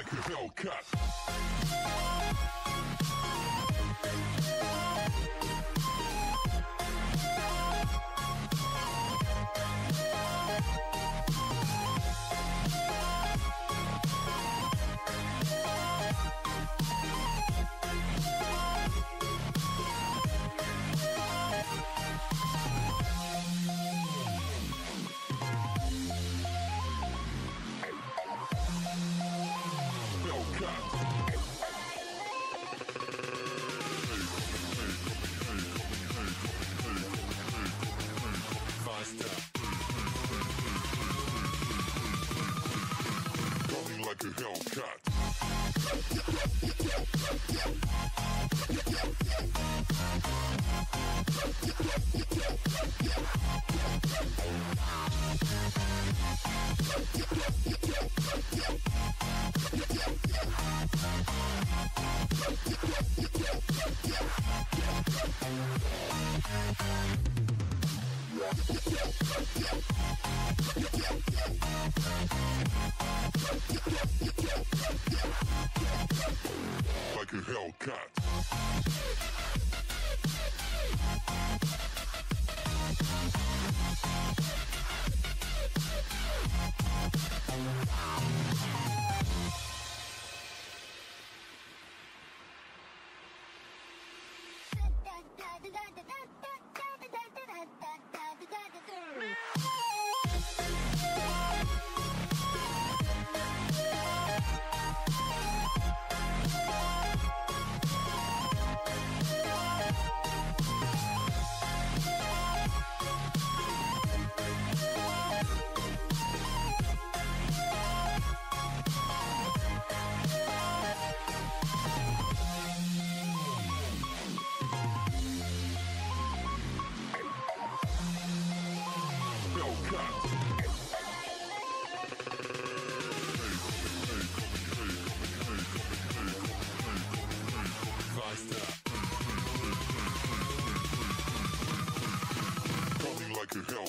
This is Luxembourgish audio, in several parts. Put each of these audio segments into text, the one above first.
Like a Hellcat. Like a Hellcat. Like a Hellcat. Like a hell.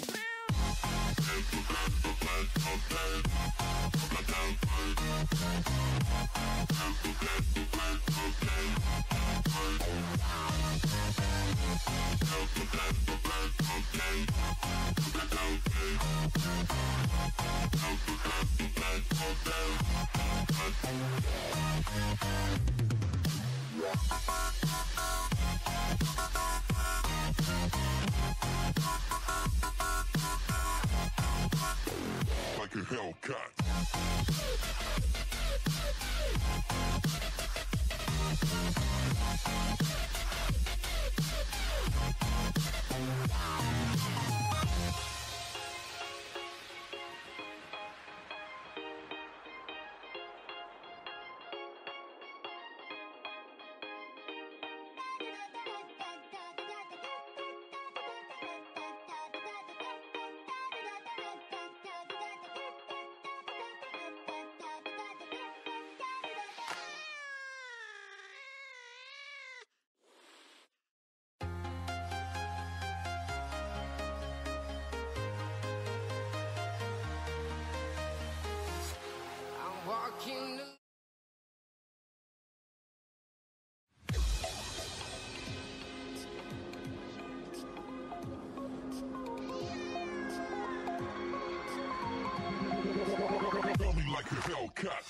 Like a Hellcat. I'm walking Coming like a Hellcat.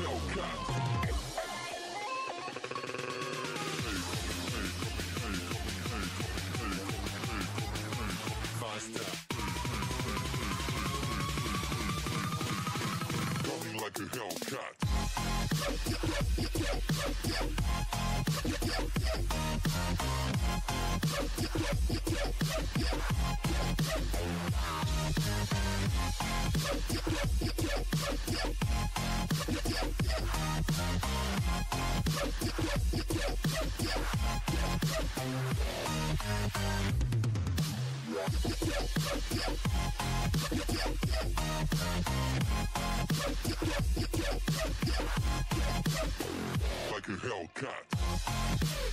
Hellcat. Like a Hellcat.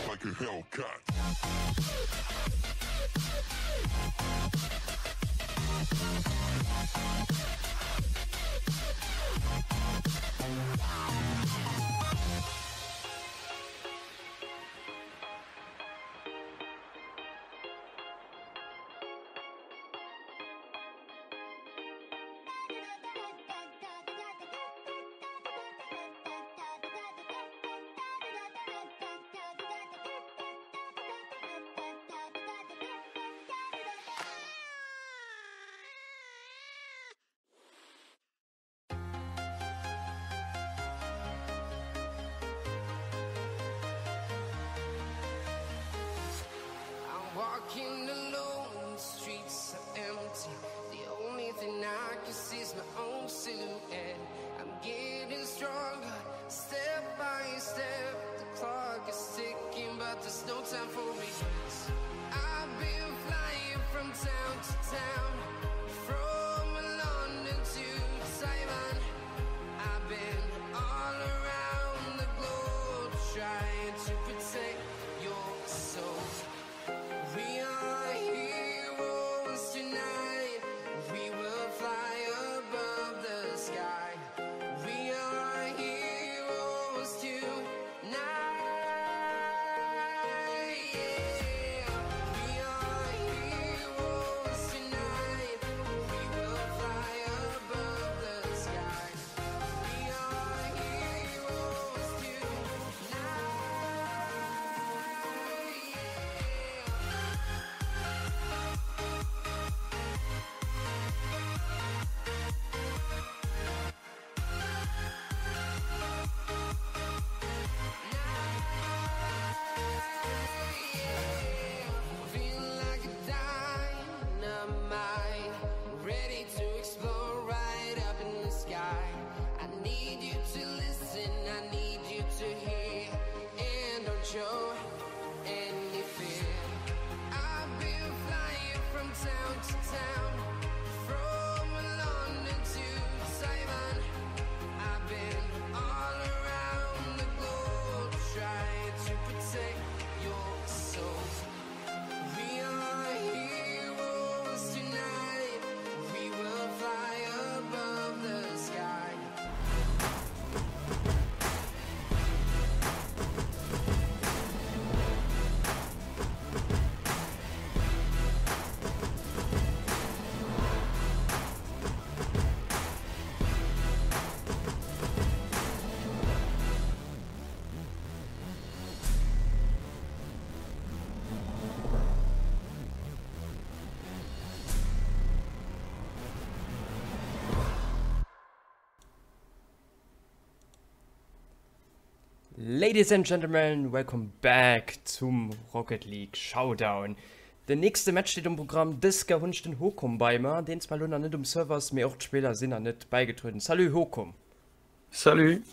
Like a Hellcat. I'm walking alone, the streets are empty. The only thing I can see is my own silhouette. I'm getting stronger, step by step. The clock is ticking, but there's no time for me. I've been flying from town to town, from London to Taiwan. I've been all around the globe trying to protect your soul. We are. Ladies and Gentlemen, welcome back zum Rocket League Showdown. Den nächste Match steet um Programm. Dës Kéier hunn ech den Hokom bei mer, deen zwar elo nach net um Server ass, mee och d'Spiller sinn nach net bäigetrueden. Salut Hokom! Salut!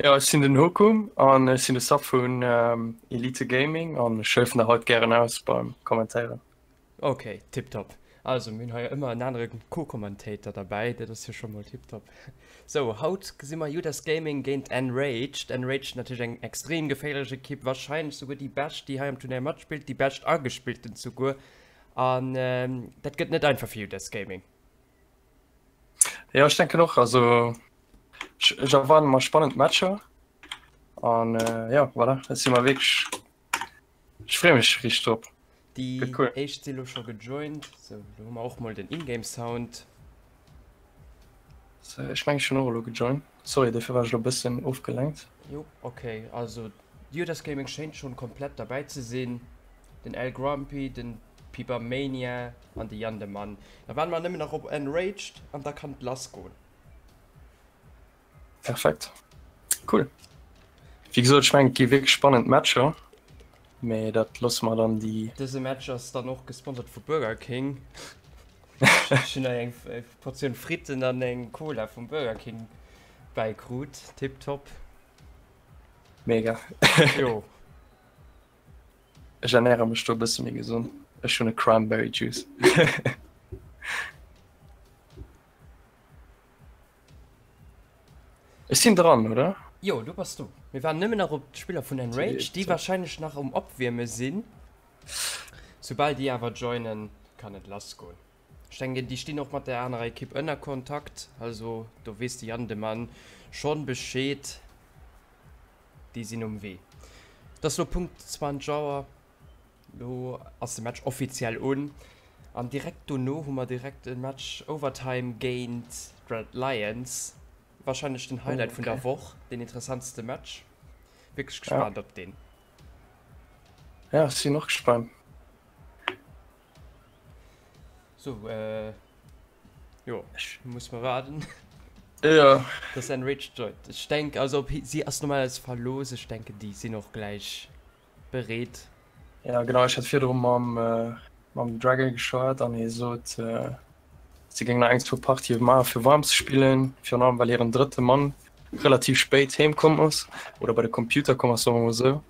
Jo, ech sinn den Hokum an ech sinn de Sub vun Elite Gaming an ech hëllefen der haut gären aus beim Kommentéieren. Ok, tiptop. Also mir hunn hei ëmmer en anere Co-Commentator derbäi, dat ass jo scho mol tiptop. Sou, haut gesi mer Judas Gaming géint Enraged. Enraged natierlech eng extrem geféierlech Ekipp, warscheinlech souguer déi bescht, déi hei am Turnéier matspillt, déi bescht agespillten souguer. An dat gëtt net einfach fir Judas Gaming. Jo, ech denken och. Also ech erwaarde mer spannend Matcher an jo, voilà, et si mer wierklech Ech freeë mech richteg drop. Déi Gëtt cool. éischt si lo scho gejoint. Sou, lo hu mer och mol den Ingame Sound. So, ech meng ech hunn och elo gejoint. Sorry, dofir war ech elo e bëssen ofgelenkt. Jo, ok. Also Judas Gaming schéint schonn komplett derbäi ze sinn. Den El Grumpy, den Pipermania an de Yann de Mann. Da waarde mer nëmmen nach op Enraged an da kann et lass goen. Perfekt. Cool. Wéi gesot, ech mengen, et gi wierklech spannend Matcher, mee dat loosse mer dann déi. Dëse Match ass dann och gesponsert vu Burger King. Ech hunn hei eng Portioun Fritten an eng Cola vum Burger King bäikrut. Tiptop. Mega. Jo. Ech ernäre mech do e bësse méi gesond. Ech hunn e Cranberry Juice. Ech sinn dran, oder? Jo, du bass do. Mir waarden nëmmen nach op d'Spiller vun Enraged, déi wahrscheinlech nach um Opwierme sinn. Soubal déi awer joinen, kann et lass goen. Ech denken, déi stinn och mat der anerer Ekipp ënner Kontakt, also do weess de Yann de Mann schonn Bescheed. Déi sinn um Wee. Et ass lo Punkt 20 Auer. Lo ass de Match offiziell un an direkt dono hu mer direkt e Match Overtime géint d'Red Lions. Wahrscheinlech den Highlight vun der Woch, den interessantste Match. Wierklech gespaant op deen. Ja, ech sinn och gespaant. Sou, jo, muss mer waarden. Jo. Dass Enraged joint. Ech denk, also op si ass normalerweis verlooss, ech denken déi sinn och gläich bereet. Ja genau, ech hat virdru mam mam Dragon geschwat an hie sot si géing nach eng zwou Partië maache fir waarm ze spillen, virun allem well hiren drëtte Mann relativ spéit heem komm ass oder bei de Computer komm ass, soe mer mol esou,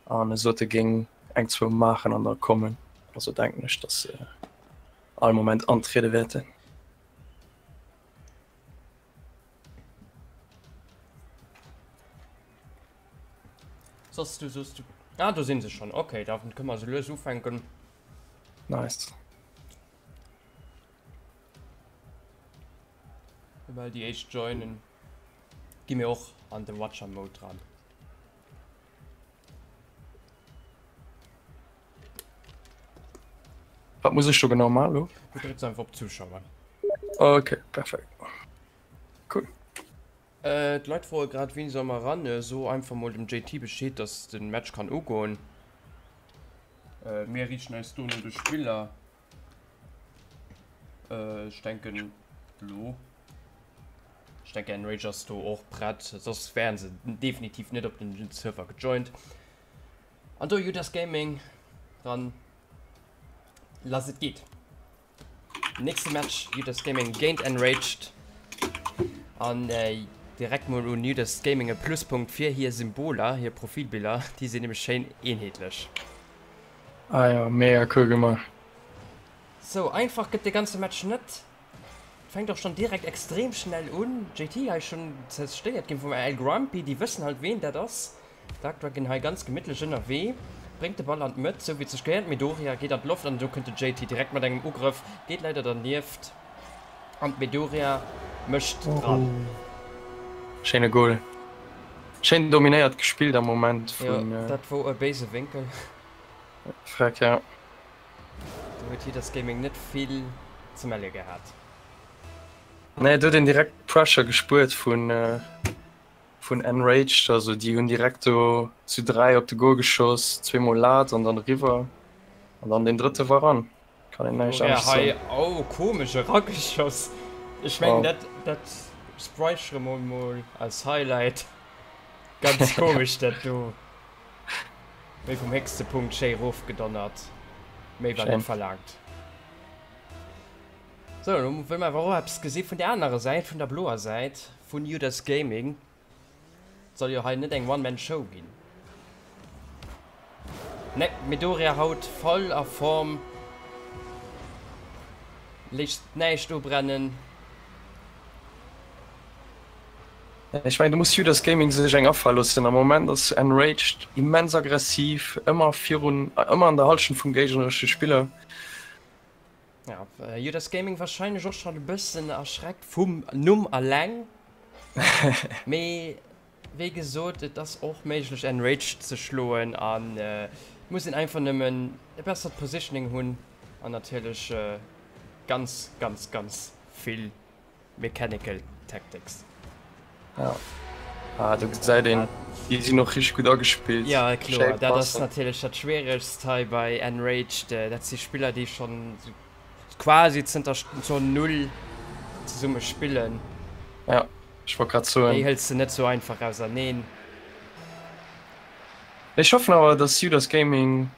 an e sot e géing eng zwou maachen an da kommen. Also denken ech, datt se all Moment antriede wäerten. Soss du soss du. Ah, do sinn se schon. Okay, da kënne mer sou lues ufänken. Nice. Well déi éischt joinen, gi mir och an de Watcher Mode dran. Wat muss ech do genau maachen elo? Du drécks einfach op Zuschauer. Okay, perfekt. Cool. D'Leit froe grad wien soll mer ran? So einfach mol dem JT Bescheed dass den Match kann ugoen. Mir riichten eis do no de Spiller. Ech denken lo. Ech denken Enrage ass do och prett, soss wären se definitiv net op den Server gejoint. An do Judas Gaming ran. Lass et geet. Nächste Match Judas Gaming géint Enraged. An äh, direkt mol un Judas Gaming e Pluspunkt fir hir Symboler, hir Profilbiller, déi sinn nämlech schéin eenheetlech. Ah ja, mega cool gemaach. Sou einfach gëtt de ganze Match net. Fänkt och schon direkt extrem schnell un. JT hei schon zerstéiert ginn vum El Grumpy, déi wëssen halt ween dat ass. Dark Dragon hei ganz gemittlech ënnerwee, bréngt de Ball an d'Mëtt, sou wéi et sech gehéiert. D'Medoria geet an d'Loft an do kënnt de JT direkt mat engem Ugrëff, geet leider dernieft an d'Medoria mécht dran. Schéine Goal. Schéin dominéiert gespillt am Moment vun. Jo, dat wor e béise Wénkel. Freck, ja. Do huet Hitters Gaming net vill ze melle gehat. Nee, do huet een direkt Pressure gespuert vun. Vun Enraged, also déi hunn direkt do zu 3 op de Goal geschoss, zweemol Lat an dann eriwwer an dann deen drëtte war ran. Kann een näischt anescht soen. Hei oh komesch erageschoss. Ech mengen dat dat späichere mer mol als Highlight. Ganz komesch dat do. Méi vum héchste Punkt schéi rofgedonnert. Méi war net verlaangt. Sou, elo wëlle mer awer och eppes gesi vun der anerer Säit, vun der bloer Säit vun Judas Gaming. Et soll jo hei net eng One-Man-Show ginn. Ne, Midoriya haut voll a Form. Léisst näischt ubrennen. Ech mengen do muss Judas Gaming sech eng afale loossen. Am Moment ass Enraged immens aggressiv, ëmmer virun, ëmmer an der Halschent vum géigneresche Spiller. Ja, Judas Gaming wahrscheinlech och schon e bëssen erschreckt vum Numm alleng. Mee wéi gesot, et ass och méiglech Enraged ze schloen an et muss een einfach nëmmen e bessert Positioning hunn an natierlech ganz, ganz, ganz vill Mechanical Tactics. Ja. Ah, do gesäit een, déi sinn och richteg gutt agespillt. Ja, kloer, dat ass natierlech dat Schwieregst hei bei Enraged. Dat si Spiller, déi schonn quasi zënter Zone Null zesumme spillen. Ja, ech wollt grad soen. Déi hëls de net sou einfach auserneen. Ech hoffen awer, dass Judas Gaming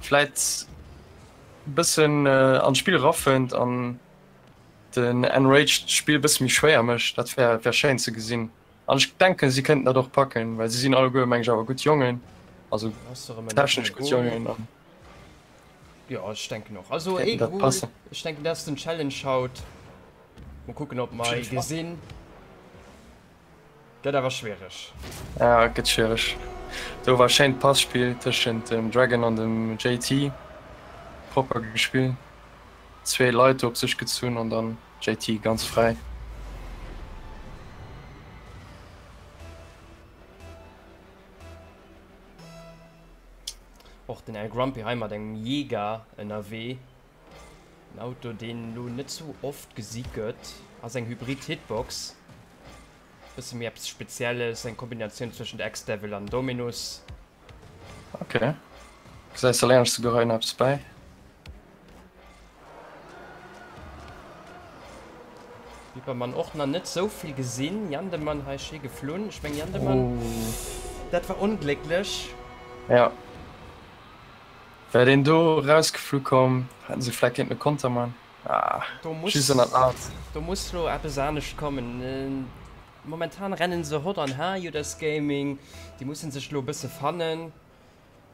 vläit e bëssen an d'Spill erafënnt an den Enraged d'Spill bësse méi schwéier mécht, dat wär wär schéin ze gesinn. An ech denken si kënnten dat och packen, well si sinn alleguer meng ech awer gutt Jongen, also technesch gutt Jongen an. Jo ech denken och. Also ee Goal, ech denken dat ass den Challenge haut. Mol kucken ob mer e gesinn. Gëtt awer schwiereg. Ja, gëtt schwiereg. Do war schéint Passpill tëschent dem Dragon an dem JT. Propper gespillt. Zwee Leit do op sech gezunn an dann JT ganz fräi. Och den El Grumpy hei mat engem Jäger ënnerwee. En Auto deen elo net sou oft gesi gëtt, ass eng Hybrid Hitbox. Bësse méi eppes Spezielles, eng Kombinatioun zwëschent X-Devil an Dominus. Ok, gesäis de léiers souguer hei nach eppes bäi. Bibermann och nach net sou vill gesinn. Jandemann hei schéi geflunn. Ech meng Jandemann, dat war onglécklech. Ja. Wär deen do erausgeflu komm, hätten se vläit kéinten e Konter man. Ah, Do muss, just ënnert d'Lat. do muss lo eppes anescht kommen. Momentan rennen se hot an har, Judas Gaming. Déi mussen sech lo e bësse fannen.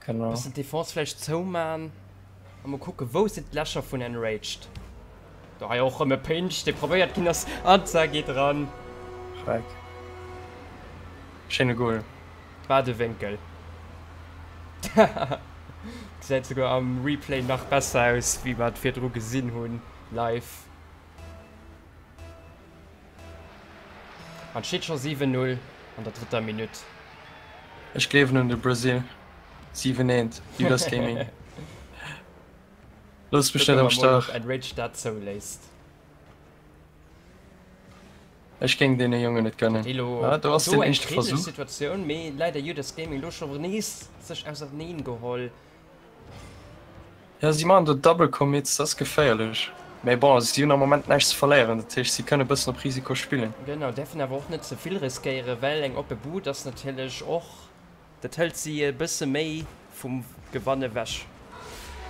Genau. Bëssen d'Defense vläicht zouman. A mol kucken, wou sinn d'Lächer vun Enraged. Do hei och rëm e Pinch, dee probéiert ginn ass. An d'Sa geet eran. Schreck. Schéine Goal. Wat e Wénkel. Gesäit souguer am Replay nach besser aus wéi mer et virdru gesinn hunn live. An et steet scho 7, 0 an der drëtter Minutt. Ech gleewen un de Brazil. 7, 1, Judas Gaming. Looss mech Kucke net am mer mol ob Stach. Enraged dat zouléisst. Ech géing deene Jongen et gönnen. Elo Do ass do den eng éischte kritesch Versuch. Situatioun, mee leider Judas Gaming elo scho nees sech auserneen geholl. Jo, si maachen do Double Commits, dat ass geféierlech. Mee bon, si hunn am Moment näischt ze verléieren, dat heescht si kënne bëssen op Risiko spillen. Genau, däerfen awer och net ze vill riskéieren, well eng oppe Bud ass natierlech och, dat hëlt si e bësse méi vum Gewann ewech.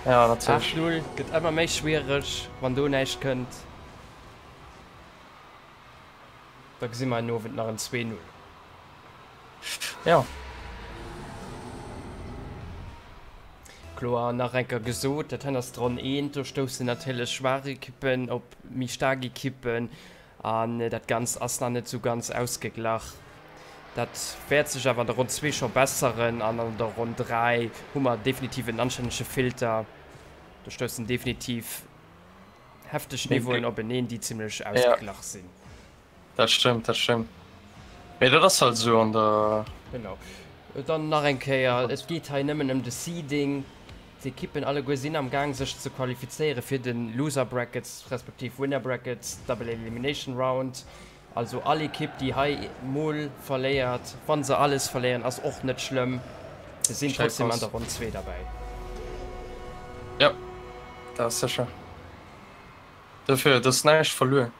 Ja, natierlech. 8, 0 gëtt ëmmer méi schwiereg, wann do näischt kënnt. Da gesi mer en Owend nach en 2, 0. Jo. Kloer, nach eng Kéier gesot, dat hei ass d'Ronn eent, do stoussen natierlech schwaach Ekippen op méi staark Ekippen an dat Ganzt ass nach net esou ganz ausgeglach. Dat wäert sech awer an der Ronn zwee scho besseren an an der Ronn 3 hu mer definitiv en anstännege Filter. Do stoussen definitiv Hefteg Niveauen openeen, déi zimlech ausgeglach sinn. Dat stëmmt, dat stëmmt. Mee dat ass halt esou an der. Genau. Dann nach eng Kéier, et geet hei nëmmen ëm de Seeding. D'Ekippen alleguer sinn am Gaang sech ze qualifizéiere fir de Loser Brackets respektiv Winner Brackets, Double Elimination Round. Also all Ekipp déi hei mol verléiert, wann se alles verléieren, ass och net schlëmm, se sinn trotzdem an der Ronn 2 derbäi. Jo, dat ass sécher. Dofir, et ass näischt verluer.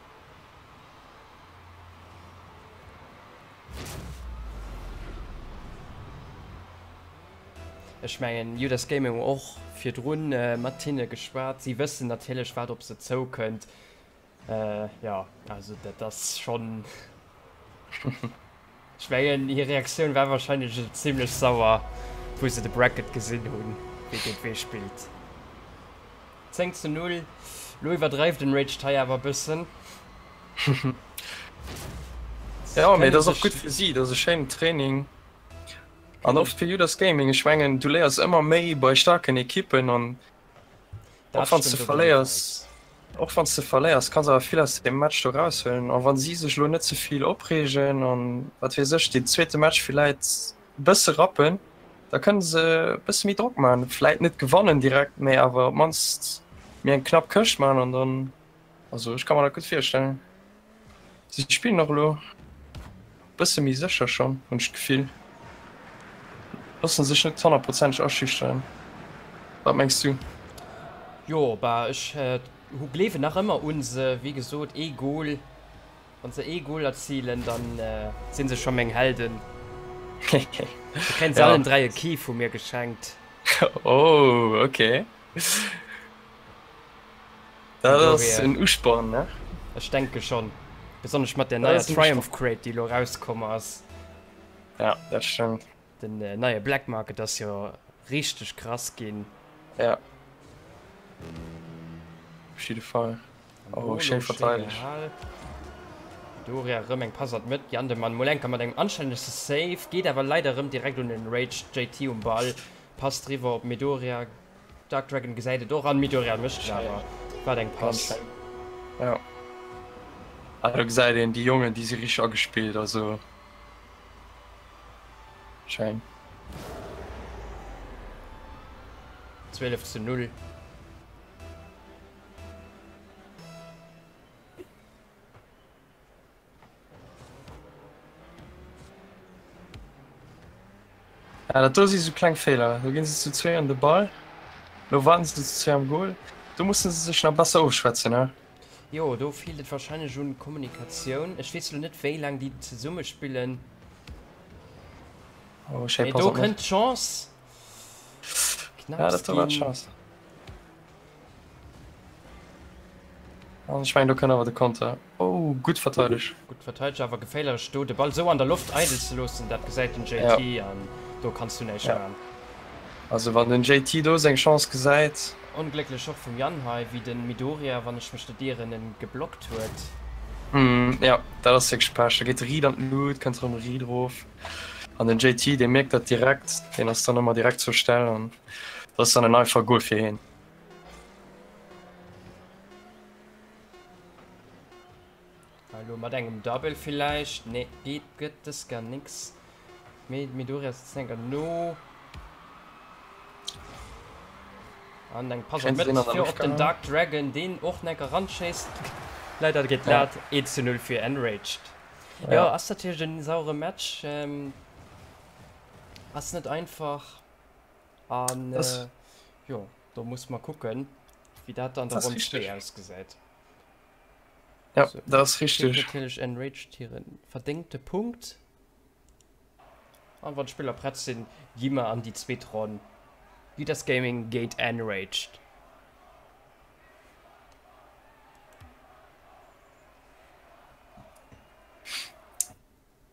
Ech mengen Judas Gaming hu och virdrun mat hinne geschwat. Si wëssen natierlech wat op se zoukënnt. Jo, also dat ass schonn, ech mengen hir Reaktioun war wahrscheinlech esou zimlech sauer, wou se de Bracket gesinn hunn, wee géint wee spillt. 10 zu 0, lo iwwerdreift den Rage hei awer e bëssen. Jo, mee dat ass och gutt fir si, dat ass e schéinen Training an och fir Judas Gaming. Ech mengen du léiers ëmmer méi bei staarken Ekippen an Och wann s de verléiers, och wann s de verléiers, kanns awer vill aus deem Match do raushuelen. A wann si sech elo net ze vill opreegen an wat weess ech, deen zweete Match villäit e bësse rappen, da kënne se e bësse méi Drock maachen. Vläit net gewannen direkt, mee awer op d'mannst méi eng knapp Këscht maachen an dann, also ech ka mer dat gutt virstellen. Si spillen och elo bësse méi sécher schonn, hunn ech d'Gefill. Loosse sech net honnertprozenteg aschüchteren. Wat mengs du? Jo, bah, ech hu gleewen nach ëmmer un se. Wéi gesot, ee Goal, wann se ee Goal erzilen, dann sinn se scho meng Helden. Da kréien se allen 3 e Key vu mir geschenkt. Oh, okay. Dat ass en Usporn, ne? Ech denke schonn. Besonnesch mat där neier Triumph Crate, déi elo erauskomm ass. Ja, dat stëmmt. Den neie Black Market ass jo richteg krass ginn. Ja. Op jidde Fall. Oh, schéin verteidegt. Doria erëm eng Pass an d'Mëtt. Jandemann mol enker mat engem anstännege Save, geet awer leider erëm direkt un den Rage JT um Ball. Pass driwwer op Medoria. Dark Dragon gesäit et och an Midoriya mécht et awer. Wat eng Pass. Ja. Ah, do gesäit een déi Jongen, déi si richteg agespillt, also schéin. 12 zu 0. Ja, dat do si sou kleng Feeler. Do ginn se zu zwee an de Ball. Lo waarden se zu zwee am Goal. Do musse se sech nach besser ofschwätzen, ne? Jo, do feelt et warscheinlech un Kommunikatioun. Ech weess lo net wéi laang déi zesumme spillen. Oh, schéi Mee Pass do op d'Mëtt. kënnt d'Chance. Ja, Knapps dat do war ginn. d'Chance. An ech mengen do kënnt awer de Konter. Oh, gutt verteidegt. Gutt verteidegt, awer geféierlech do de Ball esou an der Loft eidel ze loossen. Dat gesäit den Ja. JT an do kanns du näischt Ja. man. Also wann den JT do seng Chance gesäit. Onglécklech och vum Yann hei, wéi den Midoriya, wann ech mech net ieren, en geblockt huet. Mm, ja, dat ass wierklech Pech. Da geet riit an d'Lut, kënnt erëm riit erof. An den JT, dee mierkt dat direkt, deen ass dann ëmmer direkt zur Stell an dat ass dann en einfache Goal fir hien. Elo mat engem Double villäicht? Nee, geet, gëtt dës gar nix. Mee Midoriya sëtzt enker no. An eng Pass an d'Mëtt fir op den Dark Dragon, deen och enker ranschéisst. Leider geet d'Lat 1 zu 0 fir Enraged. Jo, ass natierlech en sauere Match. Ass net einfach. An jo, do muss mer kucken, wéi dat an der Ronn 2 ausgesäit. Ja, dat ass richteg. Kritt natierlech Enraged hire verdéngte Punkt. An wann d'Spiller prett sinn, gi mer an déi zweet Ronn. Judas Gaming géint Enraged.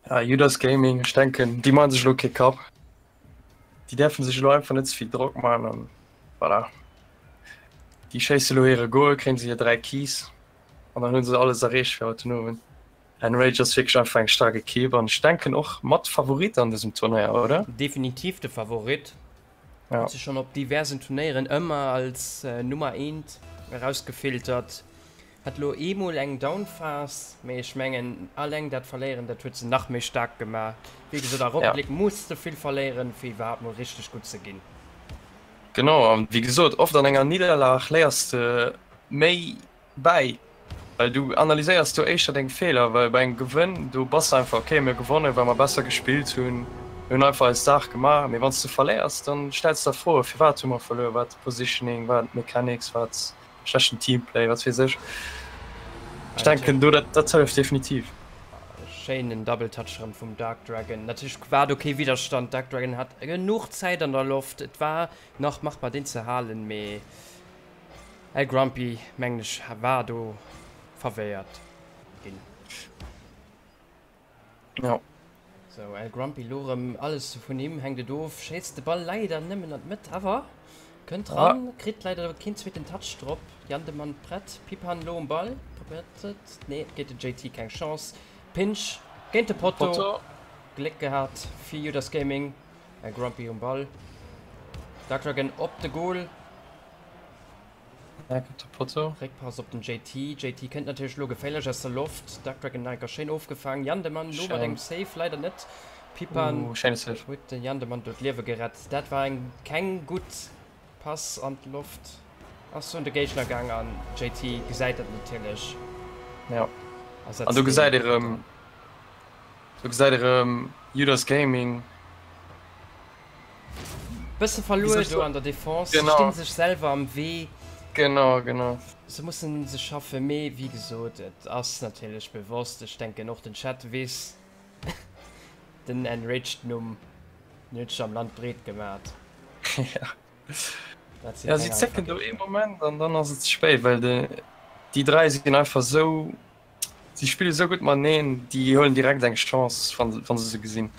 Ja, Judas Gaming, ech denken, déi maache sech elo kee Kapp. Déi däerfe sech elo einfach net ze vill Drock maachen an voilà. Déi schéisse elo hire Goal, kréien se hir 3 Keys an dann hu se alles erreecht fir haut den Owend. Enrage ass wierklech einfach eng staark Ekipp an ech denken och mat Favorit an dësem Turnéier, oder? Definitiv de Favorit. Huet sech schonn op diversen Turnéieren ëmmer als Nummer eent erausgefiltert. Hat lo eemol eng Downphase, mee ech mengen alleng dat Verléieren, dat huet se nach méi staark gemaach. Wéi gesot, a Rocket League muss de vill verléieren, fir iwwerhaapt mol richteg gutt ze ginn. Genau, an wéi gesot, oft an enger Nidderlag léiers de méi bäi, well du analyséiers do éischter deng Feeler, well bei engem Gewënn, do bass de einfach, ok, mir hu gewonnen, well mer besser gespillt hunn, mir hunn einfach eis Saach gemaach. Mee wann s de verléiers, dann stells de der Froen, firwat hu mer verluer, war et de Positioning, war et d'Mechanics, war et Schlechten Teamplay, wat weess ech. Ech denken do dat dat hëlleft definitiv. Ech. Schéinen Double Touch erëm vum Dark Dragon. Natierlech war do kee Widderstand, Dark Dragon hat genuch Zäit an der Loft, et war nach machbar deen ze halen, mee El Grumpy mengen ech war do verwéiert ginn. Ja. Sou, El Grumpy lo rëm alles vun him hänkt et of, schéisst de Ball leider nëmmen an d'Mëtt, awer kënnt ran, ah. kritt leider keen zweeten Touch drop. Jan de Mann prett, Pipan lo um Ball, probéiert et, nee, geet de JT keng Chance. Pinch géint de Potto. Potto. Gléck gehat fir Judas Gaming. El Grumpy um Ball. Dark Dragon op de Goal. Réckpass op den JT. JT kënnt natierlech elo geféierlech aus der Loft. Dark Dragon nach eng Kéier schéin ofgefaang. Jandemann elo mat engem Save, leider net. Pipan huet den Jandemann do d'Liewe gerett. Dat war eng keng gutt Pass an d'Loft. Ass un de Géigner gaang an JT gesäit dat natierlech. Jo, an do gesäit ee rëm, do gesäit ee rëm Judas Gaming. Bësse verluer do an der Defense, se stinn sech selwer am Wee. Genau, genau. Se mussen sech schaffen, mee wéi gesot, et ass natierlech bewosst. Ech denken och den Chat weess den Enraged Numm, den huet sech am Land breet gemat. Ja. Ja, si zécken do ee Moment an dann ass et ze spéit, well déi 3 sinn einfach esou. Si spille sou gutt mateneen, déi huelen direkt eng Chance wann se se gesinn.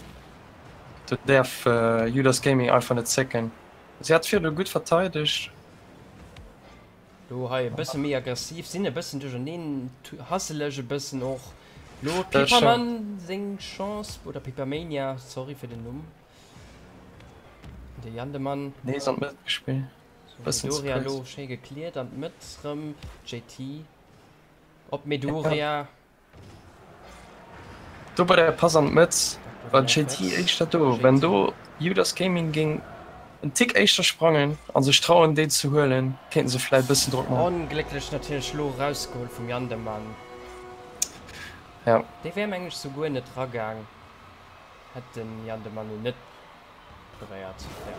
Do däerf Judas Gaming einfach net zécken. Si hat virdru gutt verteidegt. Lo hei e bësse méi aggressiv, sinn e bëssen duercherneen, hasseleg e bëssen och. Lo Piperman seng Chance, oder Pipermania, sorry fir den Numm. De Jandemann. Nees an d'Mëtt gespillt. Bëssen ze kuerz. Doria lo schéi gekliert an d'Mëtt rëm. JT. Op Meduria. Do bei der Pass an d'Mëtt war JT éischter do. Wenn do Judas Gaming géing en Tick éischter sprangen a sech trauen déi ze huelen, kéinten se vläit bëssen Drock maachen. Onglécklech natierlech lo erausgeholl vum Jandemann. Ja. Dee wär meng ech souguer net ragaang, hätt den Jandemann en net Beréiert, ja.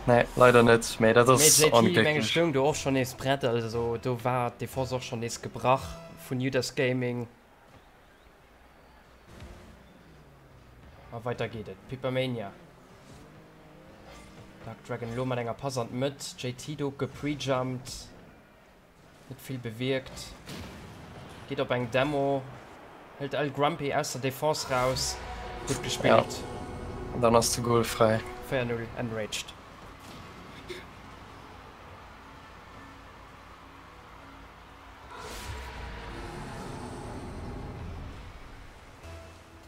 Nee, leider net, mee dat ass onglécklech. Mee JT, meng ech, stoung do och schonn nees prett, also do war d'Defense och schonn nees gebrach vun Judas Gaming. A weider geet et, Pippermania. Dark Dragon elo mat enger Pass an d'Mëtt, JT do geprejumpt. Net vill bewierkt. Geet op eng Demo. Hëlt El Grumpy aus der Defense raus. Gutt gespillt. Ja. An dann ass de Goal fräi. 4, 0 Enraged.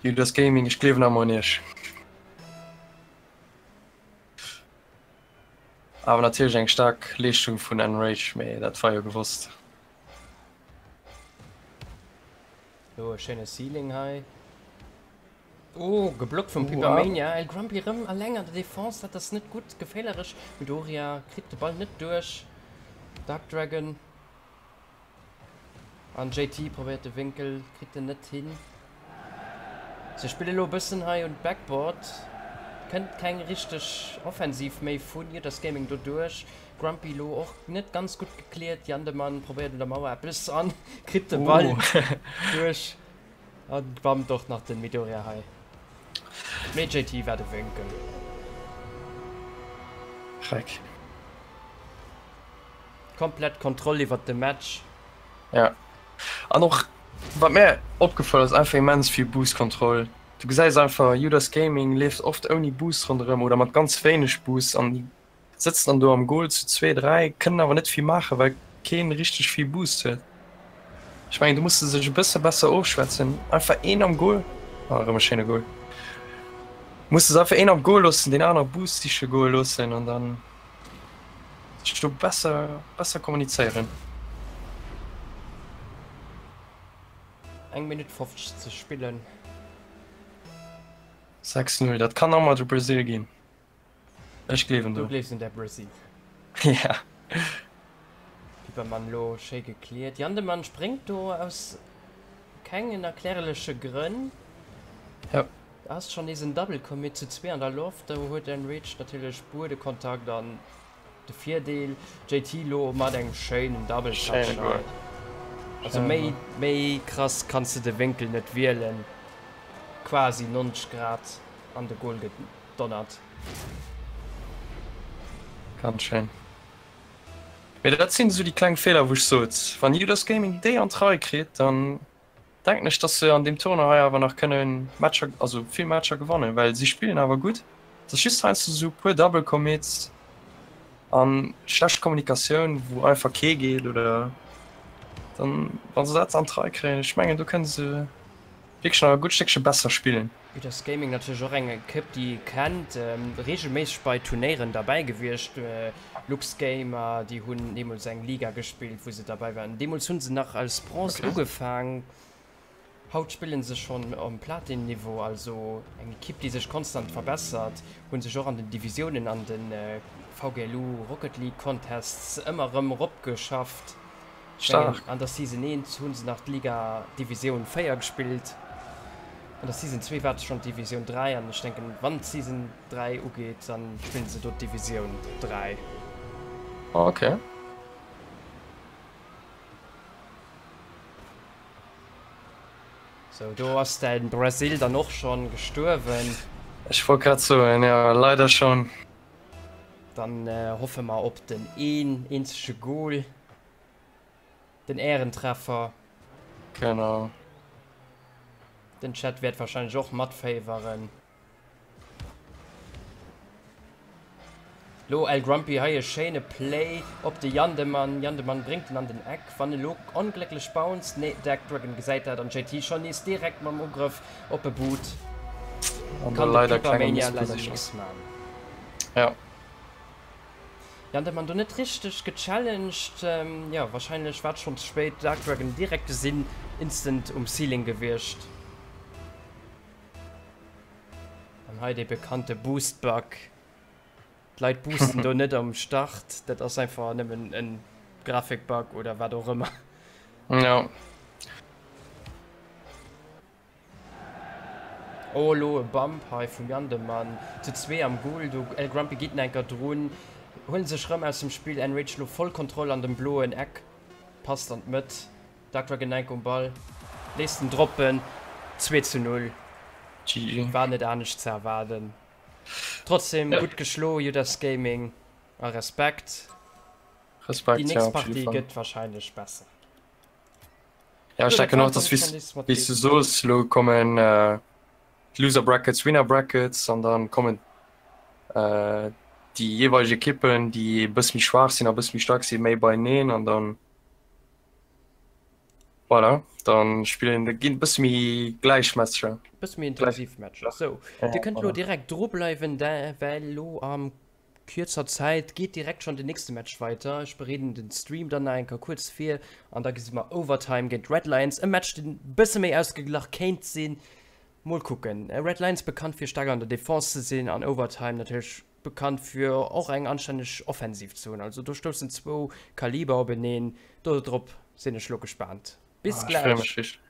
Judas Gaming, ech gleewen awer un iech. Awer natierlech eng staark Leeschtung vun Enrage, mee dat war jo gewosst. Do e schéine Ceiling hei. Oh, geblockt vum Pipermania. El Grumpy rëm alleng an der Defense, dat ass net gutt, geféierlech. Midoriya kritt de Ball net duerch. Dark Dragon. An JT probéiert de Wénkel, kritt en net hin. Se spille lo e bëssen hei un d'Backboard. Kënnt keng richteg Offensiv méi vun Judas Gaming doduerch. Grumpy lo och net ganz gutt gekläert. Jandemann probéiert un der Mauer eppes an kritt de Ball duerch a bammt och nach den Midoriya hei. Mee JT war de Wénkel. Schreck. Komplett Kontroll iwwert de Match. Ja an och wat mär opgefall ass, einfach immens vill Boost Kontroll. Du gesäis einfach Judas Gaming leeft oft ouni Boost ronderëm oder mat ganz wéineg Boost an déi sëtzen dann do am Goal zu zwee, dräi, kënnen awer net vill maachen, well keen richteg vill Boost huet. Ech mengen do muss se sech e bësse besser ofschwätzen, einfach een am Goal, ah erëm e schéine Goal, muss se einfach een am Goal loossen, deen anere Boost siche goe loossen an dann. Sech do besser besser kommunizéieren. Eng Minutt 50 ze spillen. 6, 0, dat kann nach mol de Brazil ginn. Ech gleewen do. Du gleefs un däi Brazil? Ja. Pipermann lo schéi gekläert. Jandemann spréngt do aus kengen erklärleche Grënn. Ja. Ass schon nees en Double Commit zu 2 an der Loft, do huet Enraged natierlech Buedekontakt an de Virdeel. JT lo mat engem schéinen Double Touch hei. Also méi méi krass kanns de de Wénkel net wielen. quasi 90 Grad an de Goal gedonnert. Ganz schéin. Mee dat sinn esou déi kleng Feeler wou ech sot, wann Judas Gaming déi an d'Rei kritt, dann denken ech dass se an deem Tournoi hei awer nach kënne Matcher, also vill Matcher gewannen, well si spillen awer gutt. Et ass just heiansdo esou e puer Double Commits an schlecht Kommunikatioun wou einfach kee geet oder dann wa se dat an d'Rei kréien, ech mengen do kënne se wierklech nach e gutt Stéckche besser spillen. Judas Gaming natierlech och eng Ekipp déi ee kennt, reegelméisseg bei Turnéieren derbäi gewiescht. Lux Gamer, déi hunn deemools eng Liga gespillt wou se derbäi waren. Deemools hu se nach als Bronze ugefaang, haut spille se schonn um Platin Niveau. Also eng Ekipp déi sech konstant verbessert, hu sech och an den Divisiounen an de VGLU Rocket League Contests ëmmer erëm eropgeschafft. Stark. An der Season 1 hunn se nach d'Liga Divisioun 4 gespillt. An der Season 2 war et schonn d'Divisioun 3 an ech denken wann d'Season 3 ugeet, dann spillen se do d'Divisioun 3. Ok. Sou, do ass den Brazil dann och schonn gestuerwen. Ech wollt grad soen, jo leider schonn. Dann hoffe mer op den een eenzege Goal, den Ärentreffer. Genau. Den Chat wäert wahrscheinlech och matféiweren. Lo El Grumpy hei e schéine Play op de Jandemann. Jandemann bréngt en an den Eck. Wann e lo onglécklech bounced, nee Dark Dragon gesäit dat an JT schonn nees direkt mam Ugrëff op e Boot. An Kann da de leider klenge Pipermania leider Missposition. nix man. Ja. Jandemann do net richteg gechallenged. Jo wahrscheinlech war et schonn ze spéit. Dark Dragon direkt gesinn, instant um Ceiling gewiescht. An hei dee bekannte Boost Bug. D'Leit boosten do net am Start, dat ass einfach nëmmen en Grafik Bug oder wat och ëmmer. Ja. Oh elo e Bump hei vum Jandemann, zu zwee am Goal do, El Grumpy geet nach enker drun, huelen sech rëm aus dem Spill, Enrage elo voll Kontroll an dem bloen Eck, passt an d'Mëtt. Dark Dragon enk um Ball, léisst en droppen, 2 zu 0. GG. War net anescht ze erwaarden. Trotzdem gutt geschlo Judas Gaming a Respekt. Déi Respekt, ja, nächst op jidde Partie Fall. gëtt wahrscheinlech besser. Ja, ech So, dat denken war och, et dann dass wéi schonn s nees mat wéi s du deem. soos, elo kommen d'Loser Brackets, Winner Brackets an dann kommen déi jeeweileg Ekippen, déi e bësse méi schwaach sinn a e bësse méi staark sinn, méi beieneen an dann Voilà, dann spillen da ginn bësse méi gläich Matcher. Bësse méi intensiv Matcher. Sou, Dir kënnt elo direkt dru bleiwen, well elo a kierzer Zäit geet direkt schonn den nächste Match weiter. Ech bereeden den Stream dann nach eng Kéier kuerz vir an da gesi mer Overtime géint Red Lions, e Match deen bësse méi ausgeglach kéint sinn. Mol kucken. Red Lions bekannt fir staark an der Defense ze sinn an Overtime natierlech Bekannt fir och eng anstänneg Offensiv ze hunn. Also do stoussen zwou Kaliber openeen. Do drop sinn ech lo gespaant. Bis Ah, ech freeë gläich! mech richteg.